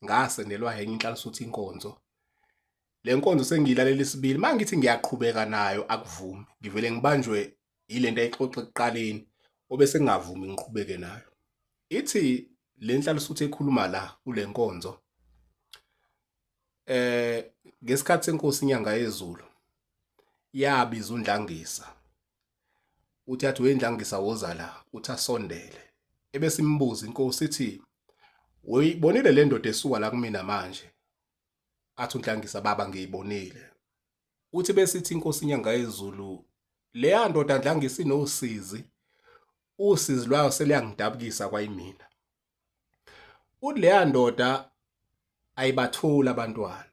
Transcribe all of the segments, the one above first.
Ngasendelwa enye inhlalisuthi inkonzo. Le nkonzo sengiyilalela isibili, uma ngithi ngiyaqhubeka nayo akuvumi, ngivele ngibanjwe yilento ayixoxe ekuqaleni obese ngingavumi ngiqhubeke nayo. Ithi le nhlalisuthi ekhuluma la kule nkonzo ngesikhathi senkosi inyanga yezulu yabiza uNdlangisa uthi athi wendlangisa woza la uthi asondele ebese imbuza inkosi ithi uyibonile le ndoda esuka la kumina manje athi uNdlangisa baba ngiyibonile uthi besithi inkosi inyanga yezulu leya ndoda Ndlangisa inosizi usizi lwayo seliyangidabukisa kwayimina uthi leya ndoda ayibatholi abantwana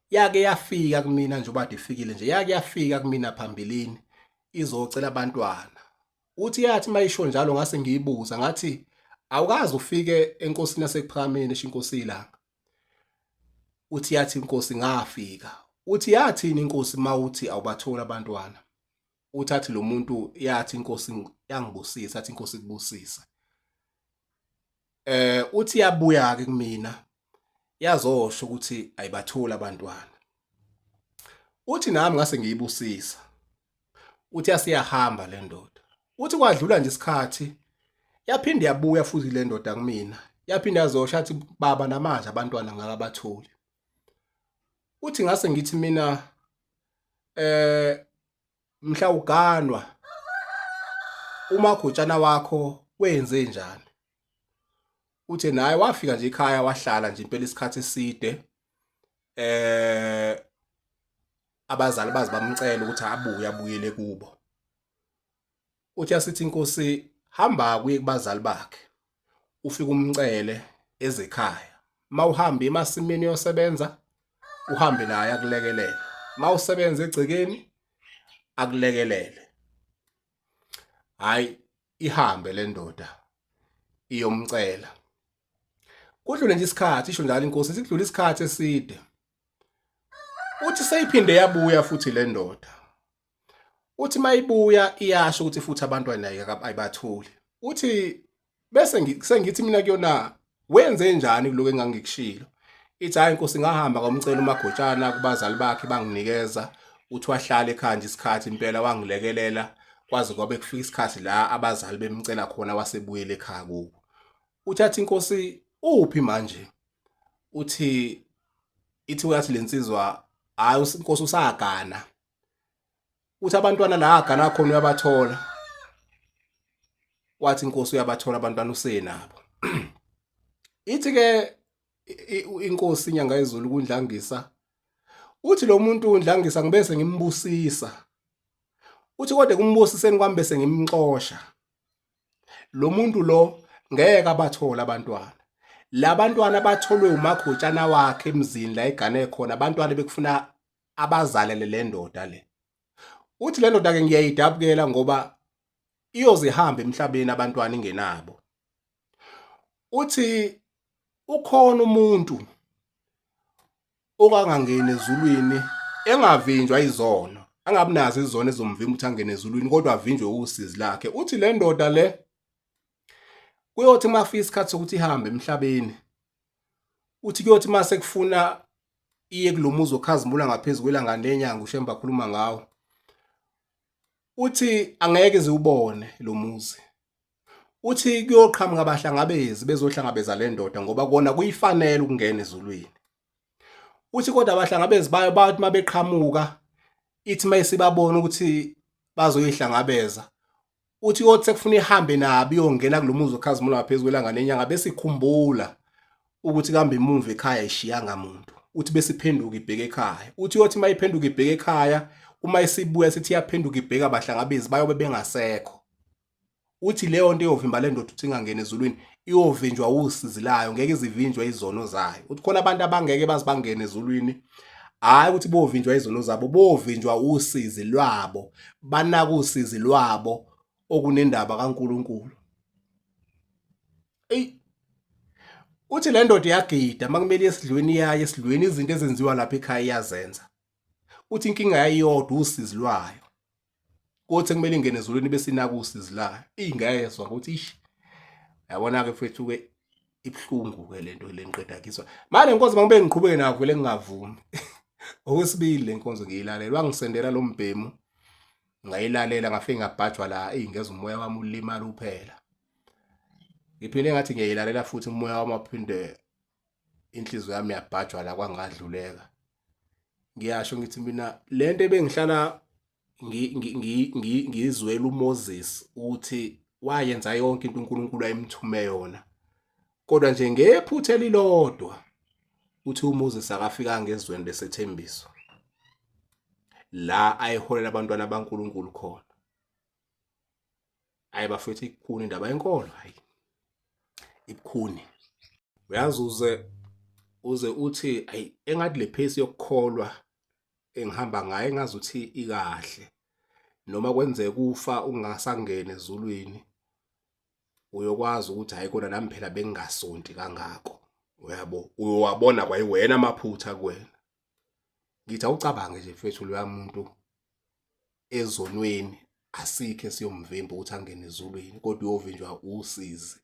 yake yafika kumina nje ubade ifikile nje yake yafika kumina phambilini izocela abantwana uthi yathi mayisho njalo ngase ngiyibuza ngathi awukaze ufike enkosini yasekuphakameni esho inkosi ilanga uthi yathi inkosi ngafika uthi yathini inkosi mawuthi awubathola abantwana uthi athi lo muntu yathi inkosi yangibusisa athi inkosi ikubusise uthi yabuya ke kumina yazosho ukuthi ayibatholi abantwana uthi nami ngase ngiyibusisa uthi yasiyahamba le ndoda uthi kwadlula nje isikhathi yaphinde yabuya futhi le ndoda kumina yaphinde yazosho athi baba namanje abantwana ngakabatholi uthi ngase ngithi mina mhla uganwa umagutshana wakho wenze njani uthe naye wafika nje ekhaya wahlala nje impela isikhathi eside abazali bazi bamcela ukuthi abuye abuyele kubo uthi asithi inkosi hamba kuye kubazali bakhe ufike umcele ezekhaya mawuhamba emasimini yosebenza uhambe naye akulekelele mawusebenza egcekeni akulekelele hayi ihambe le ndoda iyomcela kudlule nje isikhathi isho njalo inkosi sikudlula isikhathi eside uthi seyiphinde yabuya futhi le ndoda uthi mayibuya iyasho ukuthi futhi abantwana ayibatholi uthi bese sengithi mina kuyona wenze njani kuloko engangikushilo ithi hayi inkosi ngahamba kwamcela umagotshana kubazali bakhe banginikeza uthi wahlala ekhaya nje isikhathi impela wangilekelela kwaze kwabe kufika isikhathi la abazali bemcela khona wasebuyele ekhaya kubo uthi athi inkosi uphi manje uthi ithi uyathi lensizwa hayi inkosi usagana uthi abantwana la agana khona uyabathola wathi inkosi uyabathola abantwana usenabo ithi ke inkosi inyanga yezulu kundlangisa uthi lo muntu undlangisa ngibese ngimbusisa uthi kodwa kumbusiseni kwami bese ngimxosha lo muntu lo ngeke abathole abantwana labantwana batholwe umakhotshana wakhe emzini la egane khona abantwana bekufuna abazalele le ndoda le uthi le ndoda ke ngiyayidabukela ngoba iyoze ihambe emhlabeni abantwana ingenabo uthi ukhona umuntu okangangeni ezulwini engavinjwa izono angabi nazo izono ezomvimba ukuthi angene ezulwini kodwa avinjwe usizi lakhe uthi le ndoda le kuyothi uma kufika isikhathi sokuthi ihambe emhlabeni uthi kuyothi uma sekufuna iye kulomuzi okhazimula ngaphezu kwelanga nenyanga uShembe akhuluma ngawo uthi angeke ziwubone lo muzi uthi kuyoqhamuka abahlangabezi bezohlangabeza le ndoda ngoba kona kuyifanele ukungena ezulwini uthi kodwa abahlangabezi bayo bathi uma beqhamuka ithi uma isibabona ukuthi bazoyihlangabeza uthi uyothi sekufuna ihambe nabo iyongena kulo muzi okhazimula ngaphezu kwelanga nenyanga bese ikhumbula ukuthi kambe imumva ekhaya ishiyanga muntu uthi bese iphenduka ibheke ekhaya uthi uyothi uma iphenduka ibheke ekhaya uma isibuya sithi iyaphenduka ibheka abahlangabezi bayobe bengasekho uthi leyo nto iyovimba le ndoda ukuthi ingangeni ezulwini iyovinjwa usizi layo ngeke izivinjwe izono zayo uthi khona abantu abangeke baze bangene ezulwini hhayi ukuthi bovinjwa izono zabo bovinjwa usizi lwabo banaka usizi lwabo okunendaba kaNkulunkulu eyi uthi le ndoda iyagida uma kumele esidlweni iyaye esidlweni izinto ezenziwa lapha ekhaya iyazenza uthi inkinga yayiyodwa usizi lwayo kothi kumele ingene ezulwini bese inaka usizi layo ingezwa ukuthi ish yabona ke mfethu ke Ibuhlungu ke lento le ngiqeda kizwa. Manje lenkonzo mangibe ngiqhubeke nayo vele ngingavumi. Okwesibili lenkonzo ngiyilalela wangisendela lo mbhemu ngayilalela ngafike ngabhajwa la eyi ngezwa umoya wami ulimala uphela. Ngiphinde ngathi ngiyayilalela futhi umoya wami waphinde inhliziyo yami yabhajwa la kwangadluleka. Ngiyasho ngithi mina lento ebengihlala ngizwela uMoses ukuthi wayenza yonke into uNkulunkulu ayemthume yona kodwa nje ngephutha elilodwa uthi uMoses akafikanga ezweni lesethembiso la ayeholela abantwana baNkulunkulu khona. Hayi bafethu ibukhuni indaba yenkolo, hayi ibukhuni. Uyazi uze uze uthi ayi engathi le pace yokukholwa engihamba ngayo engazi ukuthi ikahle noma kwenzeka ufa ungasangena ezulwini uyokwazi ukuthi hayi kona nami phela bengingasonti kangako uyabo uyowabona kwayiwena amaphutha kuwena. Ngithi awucabange nje mfethu loya muntu ezonweni asikho esiyomvimba ukuthi angene ezulwini kodwa uyovinjwa usizi.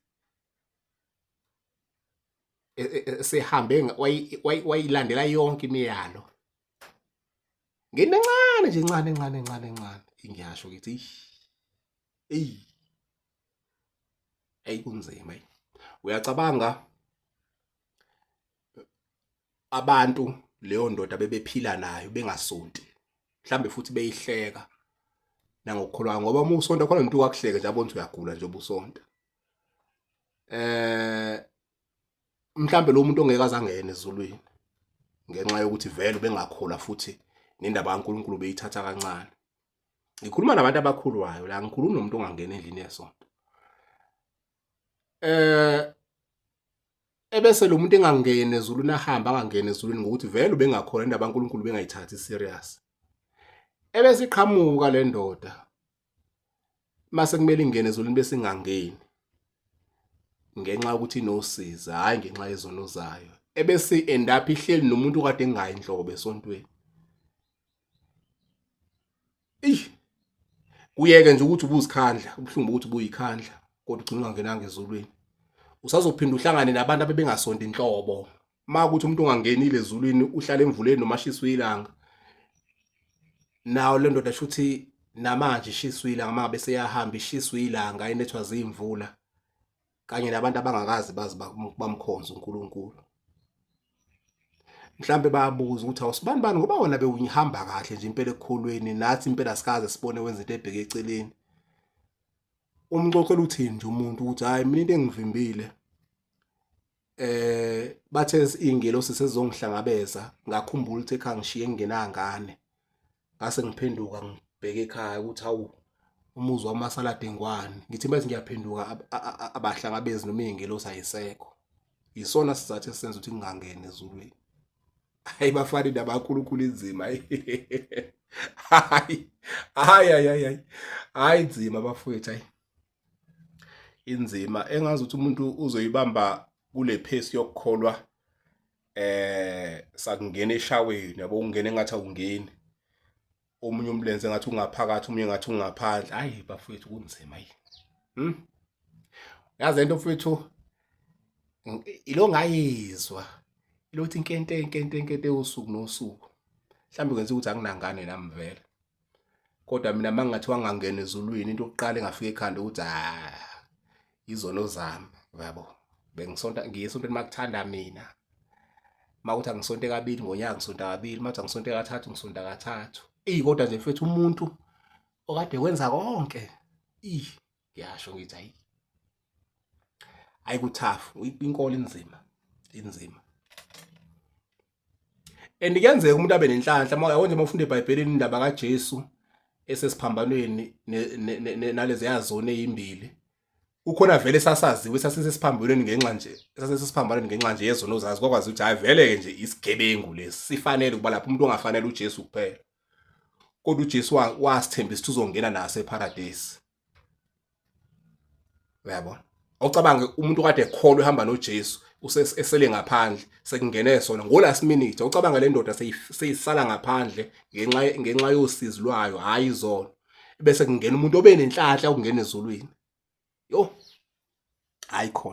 Esehambe wayilandela yonke imiyalo ngento encane nje encane encane encane encane ngiyasho ngithi eyi eyi kunzima uyacabanga abantu leyo ndoda bebephila nayo bengasonti mhlambe futhi beyihleka nangokukholwa ngoba uma usonta khona umuntu wakuhleka nje abona ukuthi uyagula nje ubusonta eh mhlambe lo muntu ongeke azangene ezulwini ngenxa yokuthi vele ubengakholwa futhi nendaba kaNkuluNkulu beyithatha kancane. Ngikhuluma nabantu abakhulwayo la, ngikhuluma nomuntu ongangena endlini yesonto. Eh ebese lo muntu engangeni ezulwini ahamba angangeni ezulwini ngokuthi vele ubengakholwa indaba kaNkuluNkulu bengayithathi serious. Ebese iqhamuka le ndoda mase kumele ingene ezulwini bese ingangeni ngenxa yokuthi inosizi hhayi ngenxa yezono zayo ebese end up ihleli nomuntu okade engayi nhlobo esontweni. Eyi kuyeke nje ukuthi ubuzikhandla ubuhlungu bokuthi ubuyikhandla kodwa ugcina ungangenanga ezulwini. Usazophinda uhlangane nabantu abebengasonti nhlobo. Uma kuthi umuntu ongangenile ezulwini uhlala emvuleni noma ashiswe ilanga. Nawo le ndoda shuthi namanje ishiswe ilanga uma ngabe seyahamba ishiswe ilanga inethwa zimvula kanye nabantu abangakaze bazi bamkhonze uNkulunkulu. Mhlambe bayabuza ukuthi awusibani bani ngoba wena bewuhamba kahle nje impela ekukholweni nathi impela sikaze sibone wenza into ebheke eceleni. Umxoxela uthini nje umuntu ukuthi hayi mina into engivimbile eh bathe ingelosi sezongihlangabeza ngakhumbula ukuthi ekhaya ngishiye ngingenangane ngase ngiphenduka ngibheke ekhaya ukuthi hawu umuzi wamasala dengwane ngithi manje ngiyaphenduka abahlangabezi noma ingelosi ayisekho. Yisona sizathu esenza ukuthi ngingangeni ezulwini. Hayi bafana indaba kaNkulunkulu inzima. Hayi hayi hayi hayi hayi inzima bafowethu hayi. Inzima engazi ukuthi umuntu uzoyibamba kule phesi yokukholwa eh sakungena eshaweni yabo ungena engathi awungeni omunye umlenze ngathi ungaphakathi omunye ngathi ungaphandle hayi bafowethu kunzima hayi. Yazi lento mfowethu ilo ngayizwa ilothi inkente inkente inkente usuku nosuku mhlawumbe kwenza ukuthi anginangane nami vele kodwa mina mangingathiwa ngangena ezulwini into yokuqala engafika ekhanda ukuthi ah izono zami yabo bengisonta ngiye esontweni makuthanda mina makuthi angisonte kabili ngonyaka ngisonta kabili makuthi angisonte kathathu ngisonta kathathu eyi kodwa nje mfethu umuntu okade wenza konke ih ngiyasho ngithi hayi hayi kuthafu inkolo inzima inzima and kuyenzeka umuntu abe nenhlanhla uma yabo nje uma ufunda eBhayibhelini indaba kaJesu esesiphambanweni nalezi yazona ezimbili ukhona vele sasaziwe sasesesiphambanweni ngenxa nje sasesesiphambanweni ngenxa nje yezono zazi kwakwazi ukuthi hayi vele ke nje isigebengu lesi sifanele ukuba lapho umuntu ongafanele uJesu kuphela kodwa uJesu wasithembisa ukuthi uzongena naso eParadise. Uyabona? Awucabange umuntu okade ekholwa ehamba noJesu esele ngaphandle sekungene sona ngo last minute. Awucabange le ndoda seyisala ngaphandle ngenxa yosizi lwayo hayi izono. Bese kungena umuntu obenenhlanhla ukungena ezulwini. Yo. Hayi khona.